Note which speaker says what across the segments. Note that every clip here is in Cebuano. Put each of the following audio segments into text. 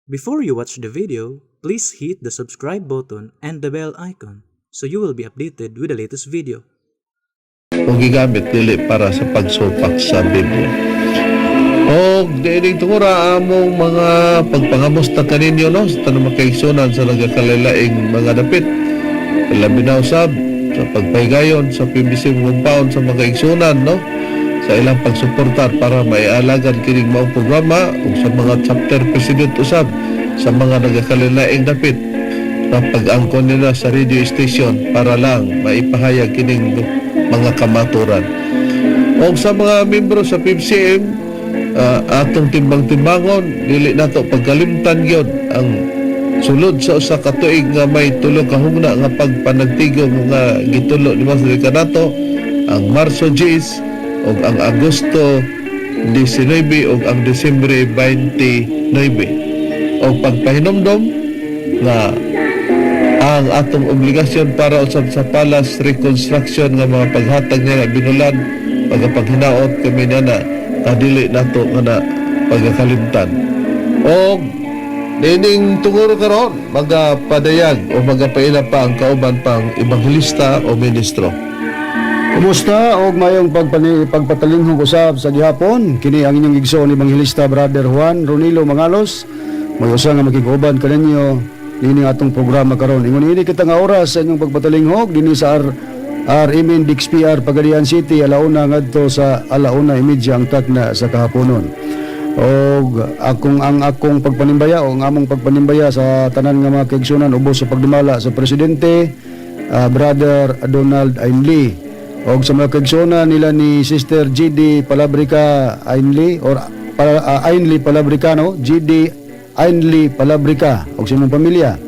Speaker 1: Before you watch the video, please hit the subscribe button and the bell icon so you will be updated with the latest video.
Speaker 2: Kung gigamit dili para sa pagsupak sa Biblia. O diining tungura among mga pagpangamusta kaninyo, no, sa tanang makaigsunan sa nagakalaing mga dapit. Labi na usab sa pagpahigayon sa PBC Paon sa mga igsunan, no, sa ilang pagsuportar para maialagan kining maong programa ug sa mga chapter president usab sa mga nagakalaing dapit na pag-angkon nila sa radio station para lang maipahayag kining mga kamaturan. O sa mga membro sa PBCM, atong timbang-timbangon, dili nato pagkalimtan gyud ang sulod sa usa ka tuig nga may tulo ka hugna nga pagpanagtigom nga gitulo ni Master kanato, ang Marso 10 ug ang Agosto 19 ug ang Disyembre 29, o pagpahinomdom nga ang atong obligasyon para usab sa palace reconstruction nga mga paghatag nila binulan, pagapaghinaot kami nana kadili nato nga na pagkakalimtan. Og nining tunguro karon, magapadayag o magapaila pa ang kauban pang ebanghelista o ministro.
Speaker 3: Kumusta og mayong pagpatalinghog usab sa gihapon. Kini ang inyong igsoon, Ebanghelista Brother Juan Ronilo Mangalos. May usa nga makiguban kaninyo niini atong programa karon. Ingon ini kita nga oras sa inyong pagpatalinghog dinhi sa RMN DXPR Pagadian City, 1:00 ngadto sa 1:30 ang takna sa kahaponon. Og akong pagpanimbaya o ang among pagpanimbaya sa tanan nga mga kaigsunan ubos sa pagdumala sa presidente, Brother Donald Ainley, og sa mga kaigsunan nila ni Sister GD Palabrica Ainley or Ainley Palabricano, GD Ainley Palabrica og sa imong pamilya,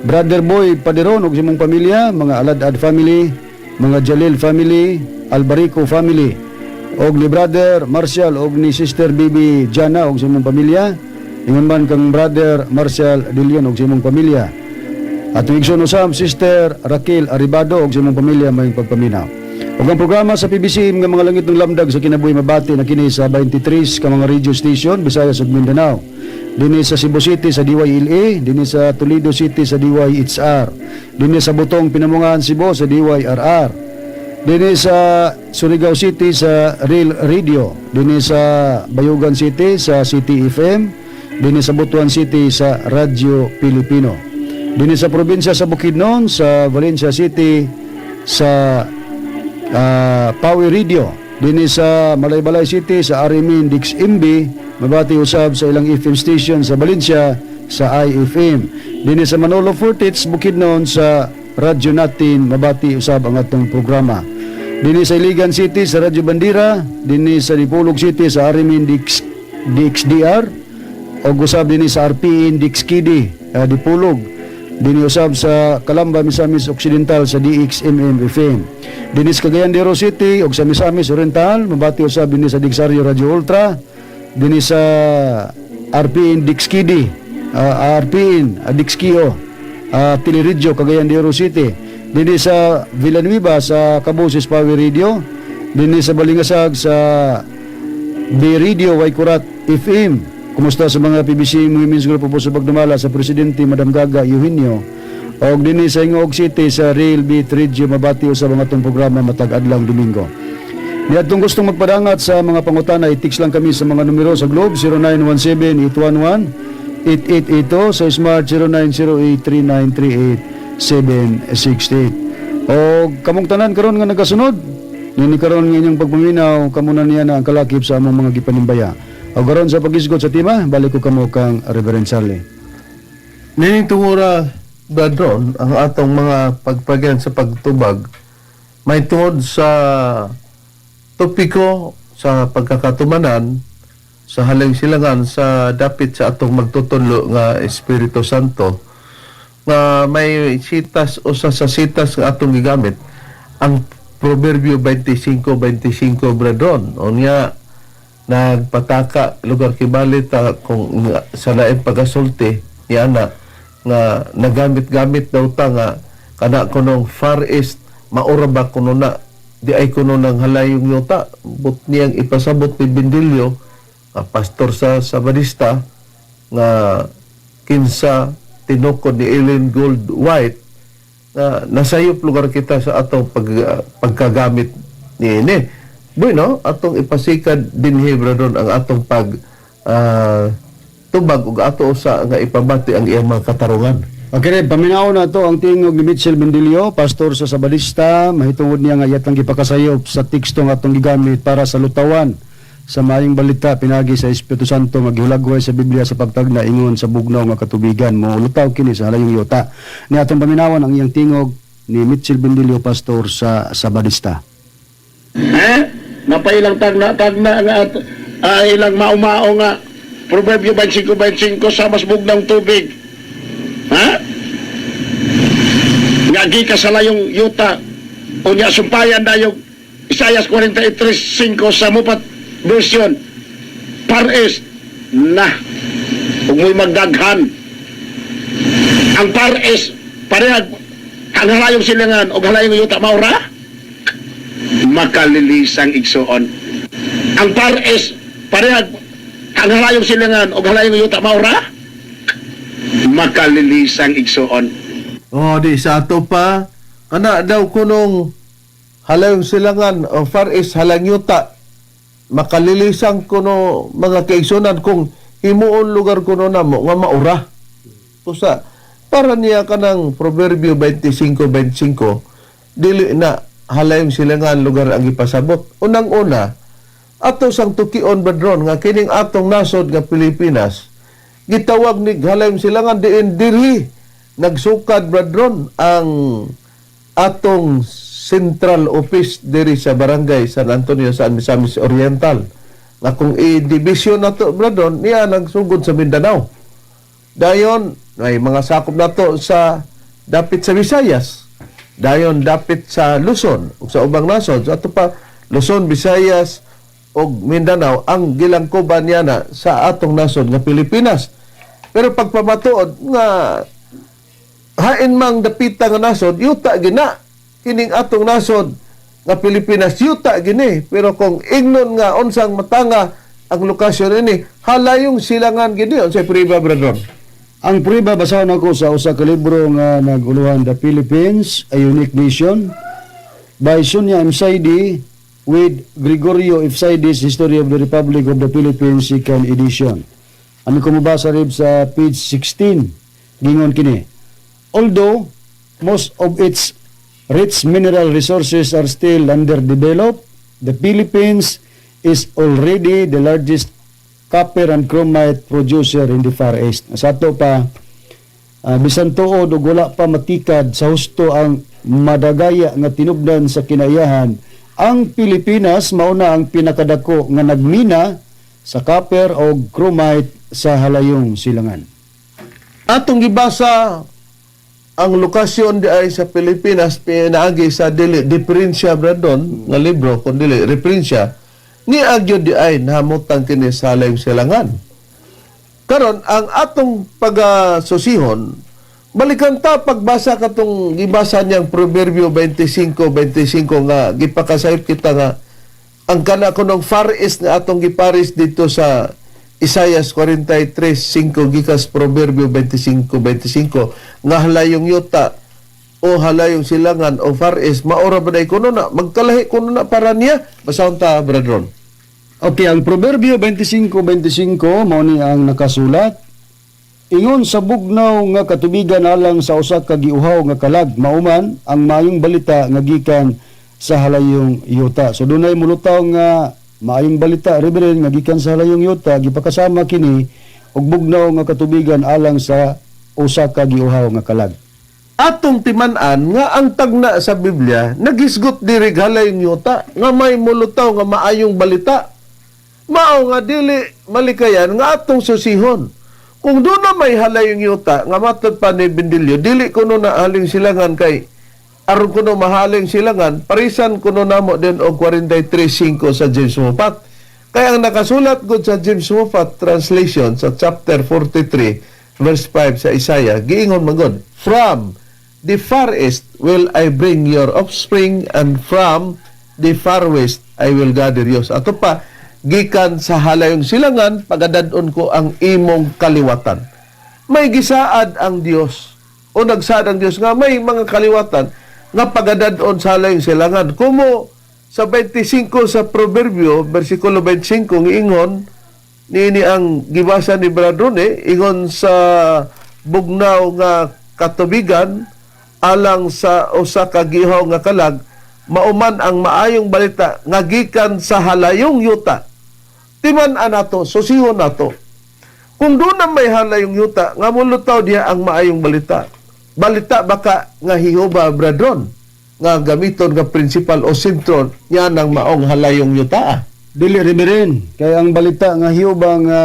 Speaker 3: Brother Boy Paderon og sa imong pamilya, mga Aladad family, mga Jalil family, Albarico family, og ni Brother Marcial og ni Sister Bibi Jana og sa imong pamilya, ingon man kang Brother Marcial Dilion og sa imong pamilya. Atong igsoon usab, Sister Raquel Aribado og sa imong pamilya, mayong pagpaminaw. Ug ang programa sa PBC nga mga langit ng lamdag sa kinabuhi mabati na kini sa 23 ka mga radio station, Visayas ug Mindanao. Dinhi sa Cebu City sa DYLA, dinhi sa Toledo City sa DYHR, dinhi sa Butong Pinamungahan Cebu sa DYRR. Dinhi sa Surigao City sa Real Radio, dinhi sa Bayugan City sa City FM, dinhi sa Butuan City sa Radyo Pilipino. Dinhi sa probinsya sa Bukidnon sa Valencia City sa Power Radio. Dinhi sa Malaybalay City sa RMN DXMB, mabati usab sa ilang FM station sa Valencia sa IFM. Dinhi sa Manolo Fortich, Bukidnon sa Radyo Natin, mabati usab ang atong programa. Dinhi sa Iligan City sa Radyo Bandira, dinhi sa Dipolog City sa RMN DXDR, og usab dinhi sa RPN DXKD, Dipolog. Dinhi usab sa Calamba, Misamis Occidental sa DXMM FM. Dinhi sa Cagayan de Oro City ug sa Misamis Oriental, mabati usab dinhi sa Dixario Radio Ultra, dinhi sa RPN DXKD, RPN DXKO, Teleradyo Cagayan de Oro City. Dinhi sa Villanueva sa Caboses Power Radio, dinhi sa Balingasag sa B Radio Waikurat FM. Kumusta sa mga PBC Women's Group po sa pagdumala sa Presidente Madam Gaga Eugenio. Og dinhi sa Gingoog City sa Real Beat Radio, mabati sa mga atong programa matag adlaw Domingo. Niadtong gustong magpadangat sa mga pangutana, i-text lang kami sa mga numero sa Globe 0917-811-8882, sa Smart 0908-3938-768. O kamong tanan karon nga nagasunod, nini karon nga inyong pagpaminaw, kamo na niya na ang kalakip sa among mga gipanimbaya. O karon sa pagisgot sa tema, balik ko kamo kang Reverend Charlie.
Speaker 2: Nining tungura, Brad Ron, ang atong mga pagpagyan sa pagtubag may tungod sa topiko sa pagkakatumanan sa haling silangan sa dapit sa atong magtutudlo nga Espiritu Santo, nga may sitas, usa sa sitas nga atong gigamit ang Proverbio 25:25, Brad Ron. Unya nagpataka lugar kibali ta kung nga, sa laing pagasulti ni ana nga nagamit-gamit daw ta nga kana kunong Far East, maura ba kuno na di ay kuno ng halayong yuta, but niyang ipasabot ni Bindilyo nga pastor sa Sabadista nga Kinsa tinukod ni Ellen Gould White na nasayop lugar kita sa atong pagkagamit niini. Bueno, atong ipasikad dinhi, Brother, ang atong pag tubag ug ato usa nga ipabati ang iyang mga katarungan.
Speaker 3: Okay, paminaw na to ang tingog ni Mitchell Mendilio, pastor sa Sabadista, mahitungod niya nga iyatang gipakasayop sa teksto nga atong gigamit para sa lutawan sa maayong balita pinagi sa Espiritu Santo nga gihulagway sa Biblia sa pagtagna ingon sa bugnaw nga katubigan mo lutaw kini sa halayong yuta. Ni atong paminawan ang iyang tingog ni Mitchell Mendilio, pastor sa Sabadista.
Speaker 4: Eh? Napailang tagna-tagna nga at ilang maumao nga Proverbio 25:25 sa mas bugnang tubig. Ha? Nga gikan sa layong yuta, unya sumpayan dayong Isaias 43:5 sa Moffatt version, Far East na ug mo'y magdaghan ang Far East, parehag ang halayong silangan o halayong yuta, maura makalilisang igsuon. Ang Far East, parehag ang halayong silangan o halayong yuta, maura makalilisang igsuon.
Speaker 2: Oh, di sa ato pa kana daw kunong halayong silangan o Far East, halayong yuta, makalilisang kuno, mga kaigsunan, kung himuon lugar kuno namo nga maura. Usa para niya kanang Proverbio 25:25, dili na halayong silangan lugar ang ipasabot. Unang-una, ato sang tukion, Badron, nga kining atong nasod nga Pilipinas gitawag ni halayong silangan diin diri nagsukad, Bradron, ang atong central office diri sa Barangay San Antonio sa Misamis Oriental, nga kung i-division nato, Bradron, niya nagsugod sa Mindanao. Dayon ay mga sakop nato sa dapit sa Visayas, dayon dapit sa Luzon ug sa ubang nasod. So ato pa Luzon, Visayas ug Mindanao ang gilangkoban niya na sa atong nasod nga Pilipinas. Pero pagpamatuod nga hain mang dapita nga nasod, yuta gina kining atong nasod nga Pilipinas, yuta gini. Pero kung ingnon nga unsang matanga ang lokasyon ini, halayong silangan gini. Unsay prueba, Brother?
Speaker 3: Ang prueba, basahon ako sa usa ka libro nga naguluhan The Philippines, A Unique Nation by Sonia M. Saidi with Gregorio F. Saidi's History of the Republic of the Philippines, second edition. Ano ko mabasa rib sa page 16, gingon kini: "Although most of its rich mineral resources are still underdeveloped, the Philippines is already the largest copper and chromite producer in the Far East." Sa ato pa, bisan tuod ug wala pa matikad sa husto ang madagaya nga tinubdan sa kinaiyahan, ang Pilipinas mauna ang pinakadako nga nagmina sa copper o chromite sa halayong silangan.
Speaker 2: Atong gibasa ang lokasyon di ay sa Pilipinas pinaagi sa dili diferensya, Brandon, nga libro kun dili referensya ni agyo di ay nahamutang kini sa halayong silangan. Karon ang atong pagasusihon, balikan ta pagbasa katong gibasa niyang Proverbio 25:25 nga gipakasayop kita nga ang kana kunong Far East nga atong giparis dito sa Isaias 43:5 gikas Proverbio 25:25 nga halayong yuta o halayong silangan o Far East, maura ba kuno na magkalahi kuno na para niya? Basahon ta, Bradron.
Speaker 3: Okay, ang Proverbio 25:25 mao ni ang nakasulat: "Ingon sa bugnaw nga katubigan alang sa usa ka giuhaw nga kalag, mauman ang maayong balita nga gikan sa halayong yuta." So dunay mulutaw nga maayong balita, Reverend, nga gikan sa halayong yuta, gipakasama kini og bugnaw nga katubigan alang sa usa ka giuhaw nga kalag.
Speaker 2: Atong timan-an nga ang tagna sa Biblia nagisgot diri halayong yuta nga may mulutaw nga maayong balita. Mao nga dili malikayan nga atong susihon. Kung doon na may halayong yuta nga matod pa ni Bendilio, dili kuno na haling silangan, kay aron kuno mahaling silangan, parisan kuno namo din og 43:5 sa James Moffatt. Kaya ang nakasulat gud sa James Moffatt translation sa chapter 43 verse 5 sa Isaiah, giingon man gud, "From the Far East will I bring your offspring and from the Far West I will gather you." Ato pa, gikan sa halayong silangan pagadad-on ko ang imong kaliwatan. May gisaad ang Dios o nagsaad ang Dios nga may mga kaliwatan nga pagadad-on sa halayong silangan. Kumo sa 25 sa Proverbio, versikulo 25, ngiingon niini ang gibasa ni Brad Rone, ingon sa bugnaw nga katubigan alang sa usa ka gihaw nga kalag, mauman ang maayong balita nga gikan sa halayong yuta. Timan-an nato, susihon nato. Kung doon na may halayong yuta, nga mulutaw diha ang maayong balita. Balita baka nga Jehova, Bradron, nga gamiton nga principal o sentro niya ng maong halayong yuta.
Speaker 3: Dili, Reverend, kay ang balita nga Jehova nga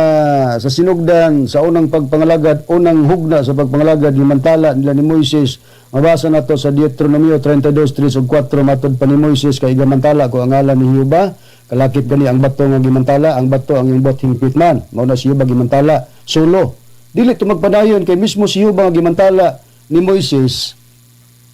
Speaker 3: sa sinugdan sa unang pagpangalagad, unang hugna sa pagpangalagad gimantala nila ni Moises, mabasa nato sa Deuteronomio 32:3 ug 4, matod pa ni Moises kay gamantala ko ang ngalan ni Jehova, kalakip gani ang bato nga gimantala, ang bato ang iyong buot hingpit man. Mao na si Jehova gimantala solo. Dili to magpadayon kay mismo si Jehova nga gimantala ni Moises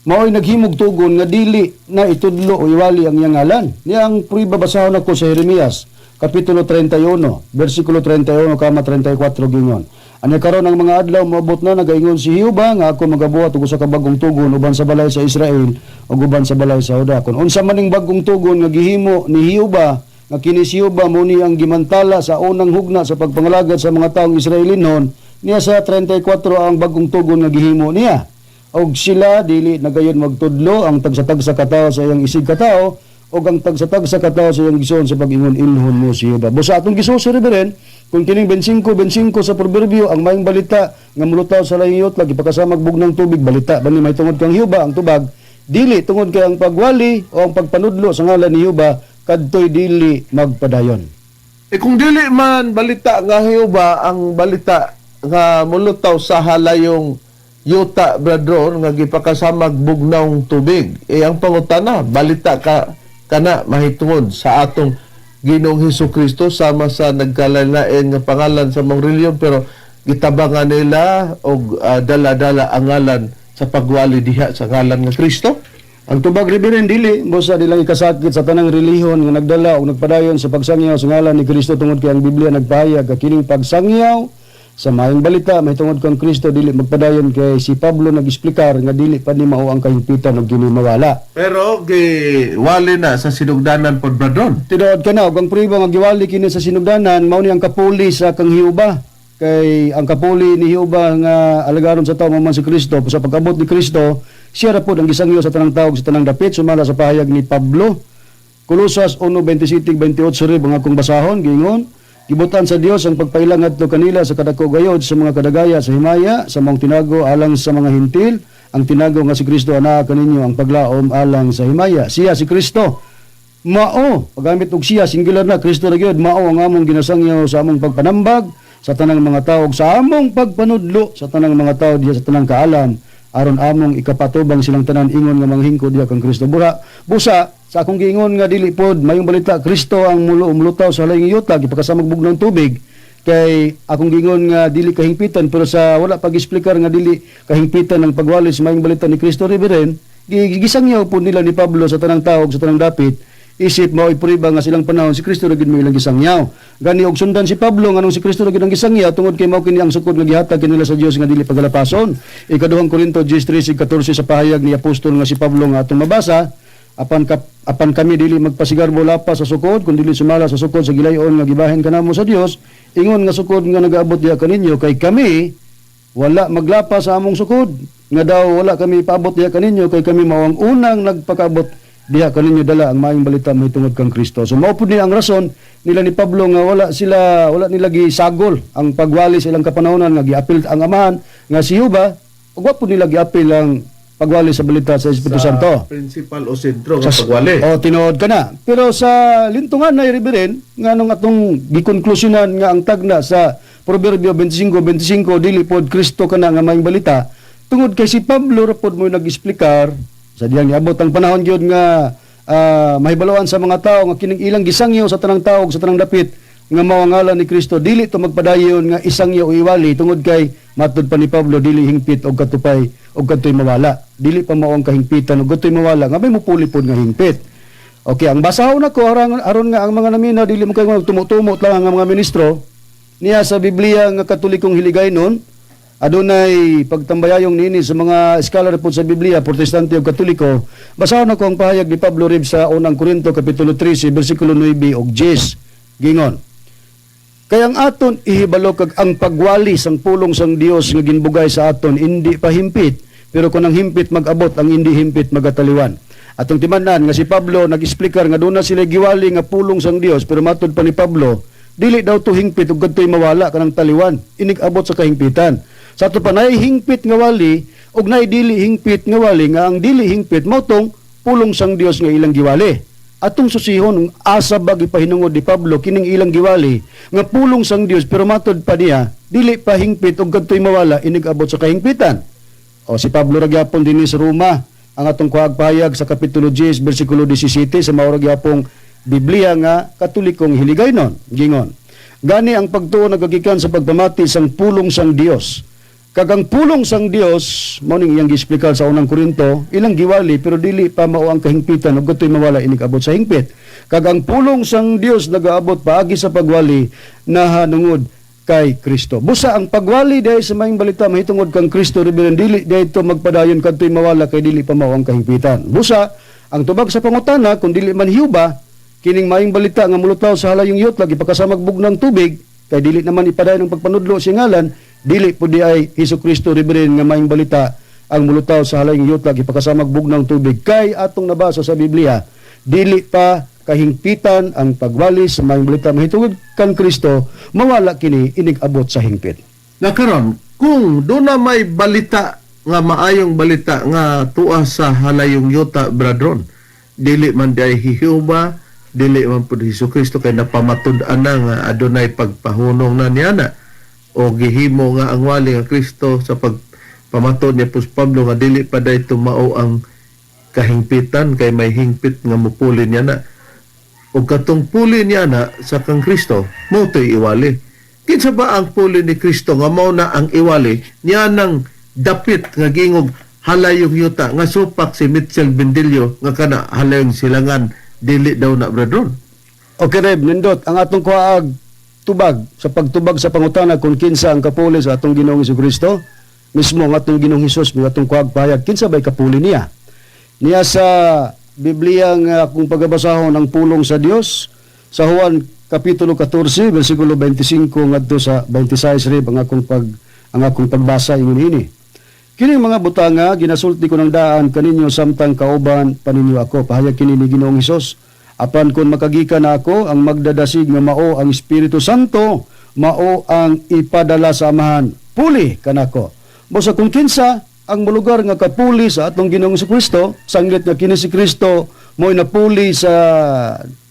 Speaker 3: mao'y naghimog tugon nga dili na itudlo o iwali ang iyang ngalan. Niya ang prueba, basahon ako sa Jeremias, Kapitulo 31, versikulo 31 kama 34, gingon: "Anya karon ang mga adlaw moabot na, nagaingon si Jehova, nga ako magabuhat og usa ka bag-ong tugon uban sa balay sa Israel ug uban sa balay sa Juda." Kung unsa man ning bag-ong tugon nga gihimo ni Jehova, nga kini si Jehova mo ni ang gimantala sa unang hugna sa pagpangalagad sa mga taong Israelinhon, niya sa 34 ang bag-ong tugon nga gihimo niya: "Og sila dili na gayon magtudlo ang tagsa-tagsa katawo sa iyang isig katawo og ang tagsa-tagsa katawo sa iyang igsoon sa pag-ingon, 'Ilhon mo si Jehova.'" Busa atong gisusi, Reverend, kung kining 25-25 sa Proverbio, ang maayong balita nga mulutaw sa layong lagi gipakasamag bugnawng tubig, balita ba ni mahitungod kang Jehova ang tubag? Dili, tungod kay ang pagwali o ang pagpanudlo sa ngalan ni Jehova kadtoy dili magpadayon.
Speaker 2: Eh kung dili man balita nga Jehova ang balita nga mulutaw sa halayong yuta, Bradron, nga gipakasamag bugnawng tubig. Eh ang pangutana, balita ka kana mahitungod sa atong Ginoong Hesus Kristo sama sa nagkalain nga pangalan sa mga reliyon, pero gitabangan nila og dala-dala ang ngalan sa pagwali diha sa ngalan nga Kristo?
Speaker 3: Ang tubag, Reverend, dili. Busa di lang ikasakit sa tanang relihiyon nga nagdala o nagpadayon sa pagsangyaw sa ngalan ni Kristo, tungod kay ang Biblia nagpahayag nga kining pagsangyaw sa maayong balita mahitungod kang Kristo dili magpadayon, kay si Pablo nag-eksplikar nga dili pa ni mao ang kahimpitan og kini mawala.
Speaker 2: Pero giwali na sa sinugdanan pod, Bradron.
Speaker 3: Tinuod ka na, og ang prueba nga giwali kini sa sinugdanan mao ni ang kapuli sa kang Jehova. Kay ang kapuli ni Jehova nga alagaron sa tao mao man si Kristo. Sa pag-abot ni Kristo, siya ra pod ang gisangyo sa tanang tawag sa tanang dapit sumala sa pahayag ni Pablo. Kolosas 1:27-28 rib ang akong basahon, giingon: "Gibutan sa Dios ang pagpaila ngadto kanila sa kadako gayod sa mga kadagaya sa himaya sa maong tinago alang sa mga Hentil. Ang tinago nga si Kristo anaa kaninyo, ang paglaom alang sa himaya. Siya si Kristo mao," paggamit og siya, singular na, Kristo ra gyud, "mao ang among ginasangyaw sa among pagpanambag sa tanang mga tao ug sa among pagpanudlo sa tanang mga tao diha sa tanang kaalam, aron among ikapatubang silang tanan ingon nga manghingkod diha kang Kristo." Bura busa sa akong giingon nga dili pod mayong balita Kristo ang mulo umlutaw sa halayong yuta gipakasamag bugnawng tubig, kay akong giingon nga dili kahingpitan, pero sa wala pag-eksplikar nga dili kahingpitan ang pagwali sa mayong balita ni Kristo, Reverend, gisangyaw po nila ni Pablo sa tanang tawag sa tanang dapit, isip mao prueba nga silang panahon si Kristo ra gid mo ilang gisangyaw. Gani og sundan si Pablo nganong si Kristo ra gid ang gisangyaw, tungod kay mao kini ang sukod nga gihatag kanila sa Dios nga dili pagalapason. Ikaduhang Korinto 10:13-14 sa pahayag ni apostol nga si Pablo nga atong mabasa: "Apan kami dili magpasigarbo lapas sa sukod, kun dili sumala sa sukod sa gilayon nga gibahin kanamo sa Dios, ingon nga sukod nga nagaabot diha kaninyo, kay kami wala maglapas sa among sukod nga daw wala kami ipaabot diha kaninyo, kay kami mao ang unang nagpakaabot diha kaninyo dala ang maayong balita mahitungod kang Kristo." So mao pud ni ang rason nila ni Pablo nga wala nila gisagol ang pagwali sa ilang kapanahonan nga giapil ang Amahan nga si Jehova, ug wa pud nila giapil ang pagwali sa balita sa Espiritu Santo.
Speaker 2: Principal o sentro nga pagwali.
Speaker 3: O, tinuod ka na. Pero sa lintungan na, Reverend, nga nung atong gikonklusyonan nga ang tagna sa Proverbio 25-25 dili pod Kristo kana nga maayong balita, tungod kay si Pablo ra pod mo nag-eksplikar sa diyang niabot ang panahon gyud nga mahibaluan sa mga tao nga kining ilang gisangyo sa tanang tao ug sa tanang dapit nga mao ang ngalan ni Kristo dili to magpadayon nga isangyo o iwali, tungod kay matud pa ni Pablo dili hingpit og katupay og kadtoy mawala, dili pa mao ang kahingpitan og kadtoy mawala nga may mupuli pod nga hingpit. Okay, ang basahon nako aron aron nga ang mga naminaw dili mo kayo tumutumot lang ang mga ministro niya sa Biblia nga Katolikong Hiligaynon. Adunay pagtambayayong nini sa mga scholar po sa Biblia, Protestante o Katoliko. Basahon ako ang pahayag ni Pablo, Reb, sa Unang Korinto kapitulo 13 bersikulo 9 ug 10. Gingon: "Kaya ang aton ihibalo kag ang pagwali sang pulong sang Dios nga ginbugay sa aton hindi pa himpit, pero kung ang himpit mag-abot, ang hindi himpit magataliwan." Atong timan-an nga si Pablo nag-explicar nga doon na sila giwali nga pulong sang Dios, pero matud pa ni Pablo, dili daw to hingpit ug kadtoy mawala kanang taliwan inig abot sa kahingpitan. Sa ato pa, naay hingpit nga wali ug naay dili hingpit nga wali, nga ang dili hingpit mao tong pulong sang Dios nga ilang giwali. Atong susihon asa ba gipahinungod ni Pablo kining ilang giwali nga pulong sang Dios, pero matod pa niya dili pa hingpit ug kadtoy mawala inig abot sa kahingpitan. O si Pablo ra gyapon dinhi sa Roma ang atong kuhag pahayag sa kapitulo 10 bersikulo 17 sa mao ra gyapong Biblia nga Katolikong hiligaynon. Gingon: "Gani ang pagtuo nagagikan sa pagpamati sang pulong sang Dios. Kag ang pulong sang Dios mao ning iyang giexplikar sa Unang Korinto, ilang giwali pero dili pa mao ang kahingpitan ug kadtoy mawala inig abot sa hingpit. Kag ang pulong sang Dios nagaabot paagi sa pagwali nahanungod kay Kristo." Busa ang pagwali dahil sa Maayong Balita mahitungod kang Kristo, Reverend, dili dahil magpadayon kadtoy mawala kay dili pa mao ang kahingpitan. Busa ang tubag sa pangutana, kung dili man Hiuba kining Maayong Balita nga mulutaw sa halayong yutla gipakasamag bugnang tubig, kay dili naman ipadayon ang pagpanudlo sa ngalan, dili po diay Hesus Kristo, Reverend, nga Maayong Balita ang mulutaw sa halayong yutla gipakasamag bugnang tubig, kay atong nabasa sa Biblia, dili pa kahingpitan ang pagwali sa Maayong Balita mahitungod kan Kristo, mawala kini inig abot sa hingpit.
Speaker 2: Na karon, kung doon na may balita nga Maayong Balita nga tuwa sa halayong yuta, bradron, dili man diay Hihuba, dili man pud Hesus Kristo, kay napamatud-an na nga adunay pagpahunong na niya na o gihimo nga ang wali nga Kristo sa pagpamatod ni Apostol Pablo nga dili pa dayto mao ang kahingpitan, kay may hingpit nga mupuli niya na, ug katong puli niya na sa kang Kristo mao to'y iwali. Kinsa ba ang puli ni Kristo nga mao na ang iwali niya nang dapit nga gingog halayong yuta nga supak si Mitchell Bendillo nga kana halayong silangan? Dili daw na, brethren.
Speaker 3: Okay, Reb, nindot ang atong kuhaag tubag sa pagtubag sa pangutana kung kinsa ang kapuli sa atong Ginoong Kristo. Mismo ang atong Ginoong Hesus may atong kuhaag pahayag kinsa bay kapuli niya. Niya sa Biblia nga akong pagabasahon ang pulong sa Dios sa Juan kapitulo 14 bersikulo 25 ngadto sa 26, Reb, ang akong pagbasa. Ingon ini: "Kining mga butanga ginasulti ko ng daan kaninyo samtang kauban pa ninyo ako." Pahayag kini ni Ginoong Hesus. "Apan kung makagikan na ako, ang magdadasig nga mao ang Espiritu Santo, mao ang ipadala sa Amahan puli kanako." Busa kung kinsa ang molugar nga kapuli sa atong Ginoong Kristo, sanglit nga kini si Kristo mo'y napuli sa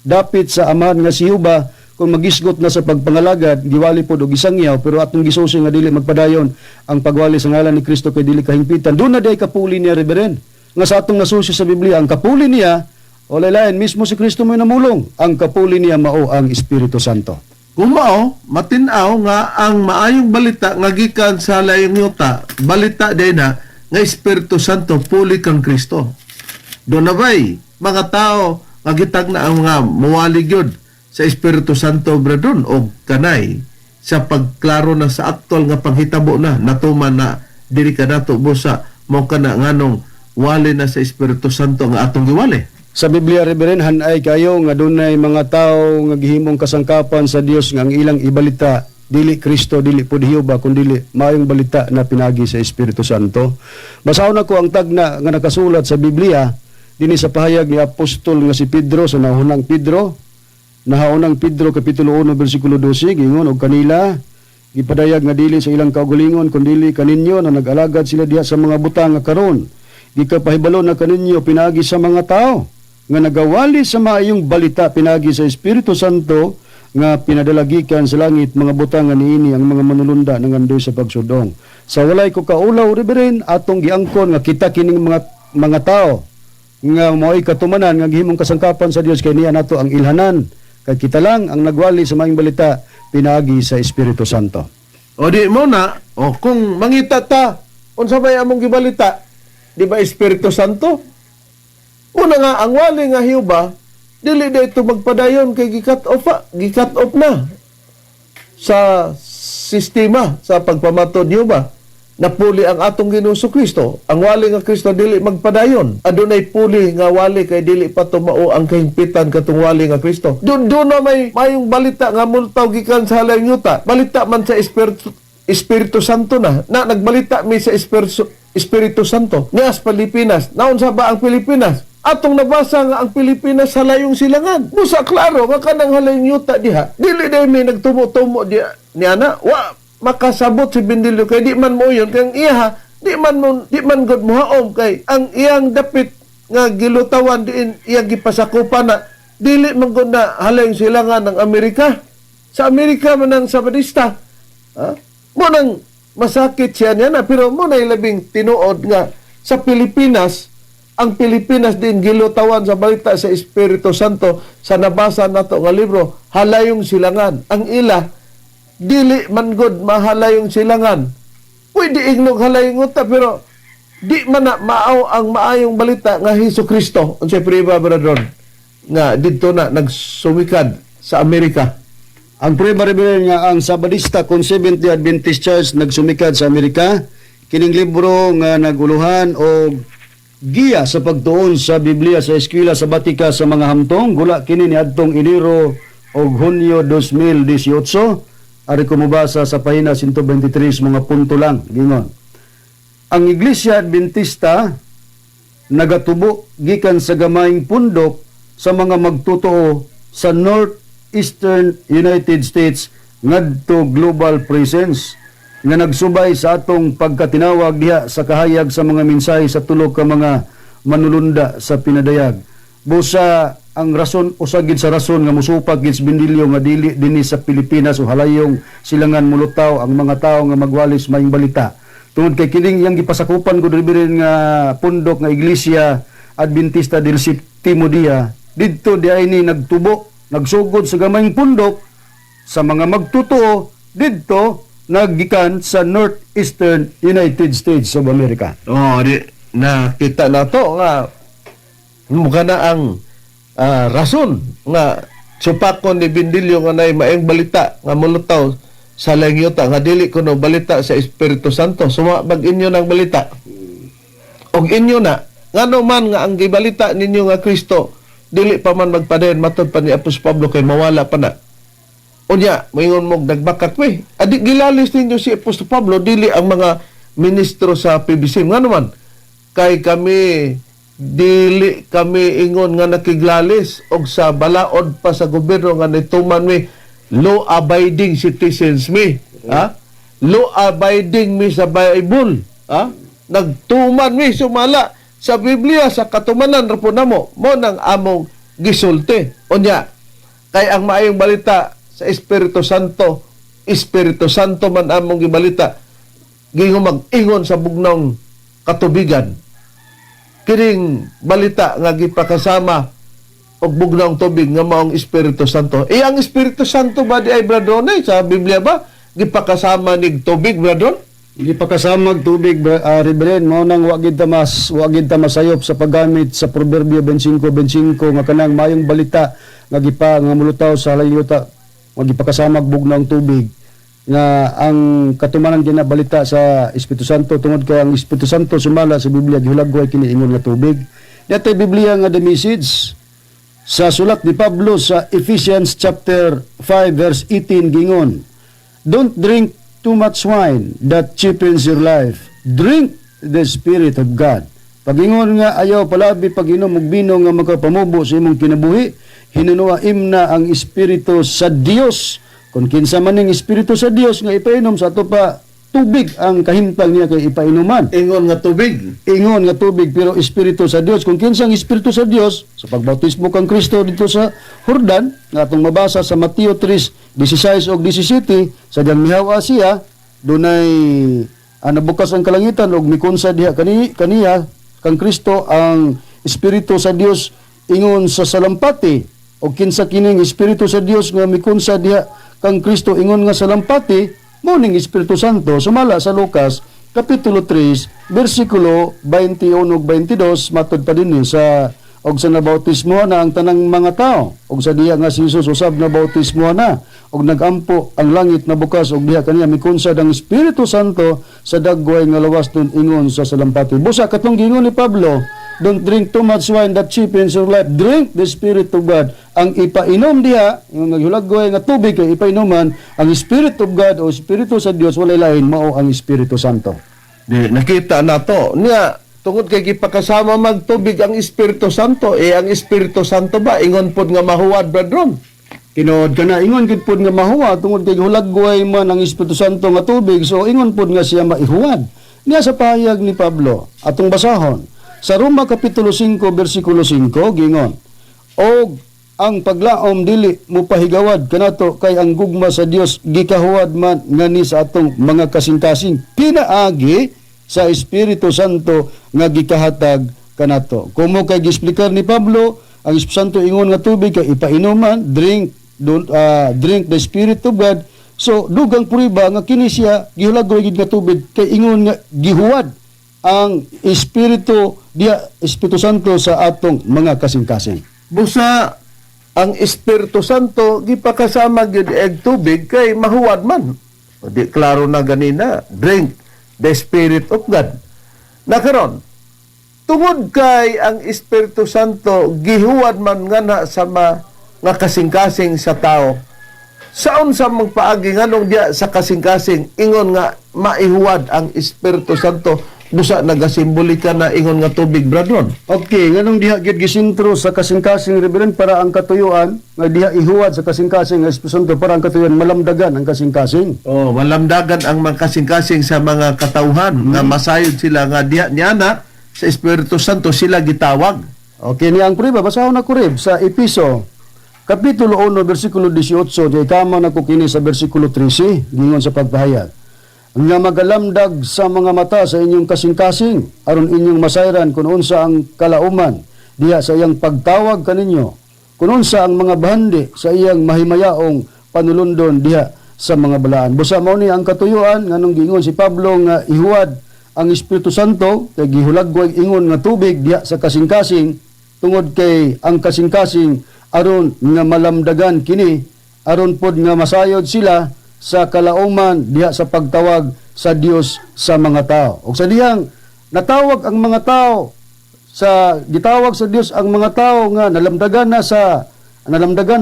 Speaker 3: dapit sa Amahan nga si Huba, kung magisgot na sa pagpangalagad, giwali pod og isangyaw, pero atong gisusi nga dili magpadayon ang pagwali sa ngalan ni Kristo kay dili kahingpitan. Doon na diay kapuli niya, Reverend. Nga sa atong nasusi sa Biblia, ang kapuli niya, walay lain, mismo si Kristo mo'y namulong. Ang kapuli niya mao ang Espiritu Santo.
Speaker 2: Kung mao, matin-aw nga ang Maayong Balita nga gikan sa layong yuta, balita din na nga Espiritu Santo puli kang Kristo. Doon na ba'y mga tao nga gitag na ang mga muwali gyud sa Espiritu Santo, brethren, o kanay sa pagklaro na sa aktual nga panghitabo na natuman na diri kanato? Busa mo kana nganong wali na sa Espiritu Santo nga atong giwali.
Speaker 3: Sa Biblia, Reverend, hanay kayo nga dunay mga tao nga gihimong kasangkapan sa Dios nga ang ilang ibalita dili Kristo, dili pud Hiuba, kun dili Maayong Balita na pinagi sa Espiritu Santo. Basahon ako ang tagna nga nakasulat sa Biblia dinhi sa pahayag ni Apostol nga si Pedro sa Nahunang Pedro. Nahaunang Pedro kapitulo 1 bersikulo 12, gingon: "Og kanila gipadayag nga dili sa ilang kaugalingon kundi kaninyo na nag-alagad sila diha sa mga butang nga karon gikapahibalo na kaninyo pinaagi sa mga tao nga nagawali sa Maayong Balita pinaagi sa Espiritu Santo nga pinadalagikan sa langit, mga butang nga niini ang mga manulunda nangandoy sa pagsudong." Sa walay ko kaulaw, Reverend, atong giangkon nga kita kining mga tao nga mo'y katumanan nga gihimong kasangkapan sa Dios, kay niya nato ang ilhanan, kay kita lang ang nagwali sa Maayong Balita pinaagi sa Espiritu Santo.
Speaker 2: O di mo na, o kung mangita ta, unsa may among gibalita? Di ba Espiritu Santo? Una nga ang wali nga Hiuba, dili dito magpadayon kay gi-cut off, gi-cut off na sa sistema sa pagpamatod Hiuba. Napuli ang atong Ginoong Kristo. Ang wali nga Kristo dili magpadayon. Adunay puli nga wali kay dili pa tumao ang kahingpitan katong wali nga Kristo. Dun doon na may mayong balita nga multaw gikan sa halayong yuta. Balita man sa Espiritu Santo na. Na nagbalita mi sa Espiritu Santo. Niya sa Pilipinas. Naunsa ba ang Pilipinas? Atong nabasa nga ang Pilipinas sa layong silangan. Busa klaro nga kanang halayong yuta diha. Dili day may nagtumo-tumo diha niya na. Wa makasabot si Bendilio kay di man mo yun kay ang iya di man gud mohaom kay ang iyang dapit nga gilutawan diin iyang gipasakupan na dili man gud na halayong silangan ng Amerika. Sa Amerika man ang Sabadista. Ha? Mo nang masakit siya niya na, pero mo na labing tinuod nga sa Pilipinas, ang Pilipinas din gilutawan sa balita sa Espiritu Santo sa nabasa nato nga libro, halayong silangan. Ang ila dili man gud mahalayong silangan. Pwede ingnog halayong uta, pero di man na maaw ang maayong balita nga Hesus Kristo. Unsay prueba, Brother, nga didto na nagsumikad sa Amerika?
Speaker 3: Ang prueba, Reverend, nga ang Sabadista kung Seventh-day Adventist Church nagsumikad sa Amerika, kining libro nga naguluhan o giya sa pagtuon sa Biblia sa eskwela sabatika sa mga hamtong, gula kini niadtong Enero og Hunyo 2018. Ari ko mobasa sa pahina 123, mga punto lang. Gingon ang Iglesia Adventista nagatubo gikan sa gamayng pundok sa mga magtotoo sa Northeastern United States ngadto global presence nga nagsubay sa atong pagkatinawag diha sa kahayag sa mga mensahe sa tulo ka mga manulunda sa pinadayag. Busa ang rason, usa gid sa rason nga musupak gid sa Bendilio nga dili dinhi sa Pilipinas o halayong silangan mulutaw ang mga tawo nga magwalis maayong balita tungod kay kining iyang gipasakupan gud, Reverend, nga pundok nga Iglesia Adventista del Septimo Dia, didto di ay ni nagtubo, nagsugod sa gamayng pundok sa mga magtotoo didto naggikan sa Northeastern United States of America.
Speaker 2: Oh, di nakita na to nga mukha na ang rason nga supakon ni Bendilio nga nay maayong balita nga mulutaw sa langyuta nga dili kuno balita sa Espiritu Santo. Suma bag inyo ng balita. Og inyo na ngano man nga ang gibalita ninyo nga Kristo dili pa man magpadayon matod pa ni Apostol Pablo kay mawala pa na. Unya, moingon mo nagbakak we. Adi gilalis ninyo si Apostol Pablo, dili ang mga ministro sa PBC. Ngano man? Kay kami dili kami ingon nga nakiglalis og sa balaod pa sa gobyerno nga nituman mi, law abiding citizens mi. Ha? Law abiding mi sa Bible. Ha? Nagtuman mi sumala sa Biblia, sa katumanan ra po namo mo nang among gisulti. Unya, kay ang maayong balita sa Espiritu Santo, Espiritu Santo man among gibalita, gingon mag-ingon sa bugnong katubigan. Kining balita nga gipakasama og bugnong tubig nga maong Espiritu Santo. Eh, ang Espiritu Santo ba di ay, Brother, sa Biblia ba gipakasama nig tubig, Brother?
Speaker 3: Gipakasamag tubig, Reverend, mao nang wa gid ta masayop sa paggamit sa Proverbio 25:25 nga kanang mayong balita nga gipa nga mulutaw sa halayuta nga gipakasamag bugnaw tubig, nga ang katumanan gina balita sa Espiritu Santo tungod kay ang Espiritu Santo sumala sa Biblia gihulagway kini ingon nga tubig. Diyatay Biblia nga The Message sa sulat ni Pablo sa Ephesians chapter 5 verse 18, gingon, "Don't drink too much wine that cheapens your life. Drink the Spirit of God." Pagingon nga ayaw palabi pag-inom og bino nga makapamubo sa imong kinabuhi, hinunua imna ang Espiritu sa Dios. Kung kinsa man ning Espiritu sa Dios nga ipainom sa ato pa, tubig ang kahimtang niya kay ipainuman.
Speaker 2: Ingon nga tubig.
Speaker 3: Ingon nga tubig pero Espiritu sa Dios. Kung kinsang Espiritu sa Dios sa pagbautismo kang Kristo dito sa Jordan nga atong mabasa sa Mateo 3:16 ug 17, sa diyang mihawa siya, dunay nabukas ang kalangitan ug mikunsa diha kaniya kang Kristo ang Espiritu sa Dios ingon sa salampati. Og kinsa kining Espiritu sa Dios nga mikunsa diha kang Kristo ingon nga salampati? Mo ning Espiritu Santo sumala sa Lucas kapitulo 3 bersikulo 21 ug 22, matod pa dinhi sa Og sa nabautismo na ang tanang mga tao, og sa diha nga si Jesus usab na bautismo na, og nagampo ang langit na bukas, og diha kaniya mikunsad ang Espiritu Santo sa dagway nga lawas nun ingon sa salampati. Busa katong giingon ni Pablo, "Don't drink too much wine that cheapens your life. Drink the Spirit of God." Ang ipainom diha, yung naghulagway nga tubig kay ipainuman, ang Spirit of God o Espiritu sa Dios, walay lain, mao ang Espiritu Santo.
Speaker 2: Di, nakita na to. Niya, tungod kay gipakasama magtubig ang Espiritu Santo, eh ang Espiritu Santo ba, ingon pod nga mahuwad, Brethren?
Speaker 3: Tinuod ka na, ingon gid pod nga mahuwad tungod kay hulagway man ang Espiritu Santo nga tubig, so ingon pod nga siya maihuwad. Niya sa pahayag ni Pablo, atong basahon sa Roma kapitulo 5 bersikulo 5, gingon, "Og ang paglaom dili mopahigawad kanato kay ang gugma sa Dios gikahuwad man ngani sa atong mga kasing-kasing pinaagi sa Espiritu Santo nga gikahatag kanato." Kumo kay giexplikar ni Pablo, ang Espiritu Santo ingon nga tubig kay ipainuman, drink, don't drink the Spirit of God. So dugang prueba nga kini siya gihulagway gid nga tubig kay ingon nga gihuwad ang Espiritu diya, Espiritu Santo, sa atong mga kasing-kasing.
Speaker 2: Busa ang Espiritu Santo gipakasama gyud eg tubig kay mahuwad man. O di klaro na ganina, drink the Spirit of God. Nakaron, tungod kay ang Espiritu Santo gihuwad man nga na sa nga kasing-kasing sa tao. Saon sa magpaagi, nganong diya sa kasing-kasing ingon nga maihuwad ang Espiritu Santo, busa nagasimbolika na ingon nga tubig, Bradron?
Speaker 3: Okay, nganong diha gyud gisintro sa kasing-kasing, Reverend? Para ang katuyuan nga diha ihuwad sa kasing-kasing ang Espiritu Santo para ang katuyuan malamdagan ang kasing-kasing.
Speaker 2: Oh, malamdagan ang mga kasing-kasing sa mga katawhan nga masayod sila nga diha niya na sa Espiritu Santo sila gitawag.
Speaker 3: Okay, niya ang prueba, basahon na ko, Reb, sa Episo Kapitulo 1, versikulo 18, di kama na ko kini sa versikulo 13, gingon sa pagpahayag, "Nga magalamdag sa mga mata sa inyong kasing-kasing, aron inyong masayran kung unsa ang kalauman diha sa iyang pagtawag kaninyo, kung unsa ang mga bahandi sa iyang mahimayaong panulundon diha sa mga balaan." Busa mao ni ang katuyuan nganong giingon si Pablo nga ihuwad ang Espiritu Santo kay gihulagway ingon nga tubig diha sa kasing-kasing, tungod kay ang kasing-kasing aron nga malamdagan kini, aron pod nga masayod sila sa kalauman diha sa pagtawag sa Dios sa mga tao. Og sa dihang natawag ang mga tao sa gitawag sa Dios ang mga tao nga nalamdagan na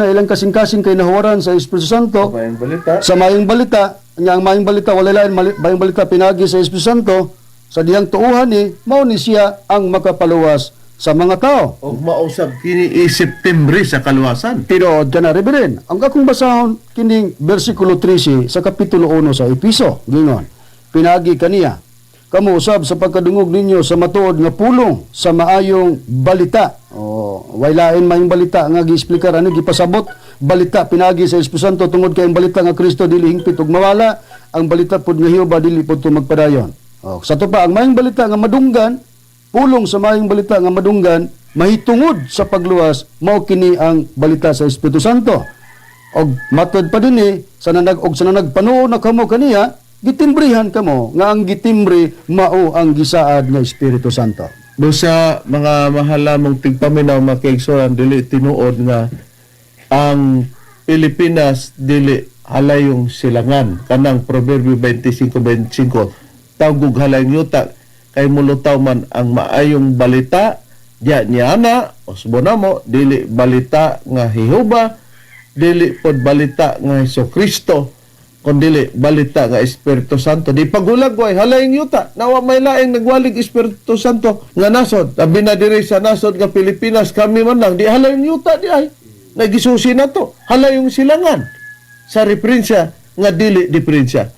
Speaker 3: ilang kasing-kasing kay nahuwaran sa Espiritu Santo
Speaker 2: Mayong balita.
Speaker 3: Sa mayong balita nya, ang mayong balita walay lain, mayong balita pinagi sa Espiritu Santo. Sa dihang tuuhan ni mao ni siya ang makapaluwas sa mga tao.
Speaker 2: Og mausab kini isip timbre sa kaluwasan.
Speaker 3: Tinuod ka na, Reverend. Ang akong basahon kining versikulo 13 sa kapitulo 1 sa Episo. Gingon, "Pinagi kaniya, kamo usab sa pagkadungog ninyo sa matuod nga pulong sa maayong balita." O, way lain maayong balita nga giexplikar ani, gipasabot balita pinagi sa Espiritu Santo, tungod kay ang balita nga Kristo dili hingpit ug mawala, ang balita pud nga Jehova dili pud to magpadayon. O, sa to pa, ang maayong balita nga madunggan, pulong sa maayong balita nga madunggan mahitungod sa pagluwas, mao kini ang balita sa Espiritu Santo. Og matod pa dinhi sa nanag og sa nanagpanuo na kamo kaniya, gitimbrihan kamo nga ang gitimbre mao ang gisaad nga Espiritu Santo.
Speaker 2: Busa mga mahalamong tigpaminaw, mga kaigsuonan, dili tinuod nga ang Pilipinas dili halayong silangan, kanang Proverbio 25:25, tawgog halayong yuta kay mulutaw man ang maayong balita diya niya na usbo namo, dili balita nga Jehova, dili pod balita nga Hesus Kristo, kun dili balita nga Espiritu Santo. Di paghulagway halayong yuta, nawa may laing nagwalig Espiritu Santo nga nasod, labi na diri sa nasod nga Pilipinas. Kami man lang di halayong yuta, di ay nagisusi na to halayong silangan sa referensya nga dili diferensya.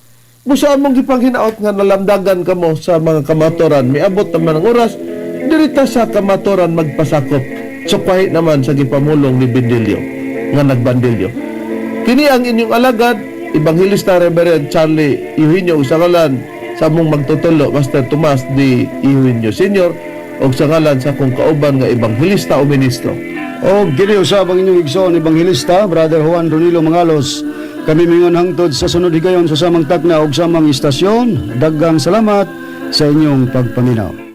Speaker 2: Busa among gipanghinaot nga nalamdagan kamo sa mga kamaturan. Miabot naman ang oras, dirita sa kamaturan magpasakop. Sukwahi naman sa gipamulong ni Bindilyo nga nagbandilyo. Kini ang inyong alagad, Evangelista Reverend Charlie Eugenio, sa ngalan sa among magtutulo, Master Tomas D. Eugenio Sr., o sa ngalan sa akong kauban nga evangelista o ministro.
Speaker 3: Og kini usab ang inyong igsoon, Ebanghelista Brother Juan Ronilo Mangalos. Kami mingon hangtod sa sunod higayon sa samang takna ug samang istasyon. Daghang salamat sa inyong pagpaminaw.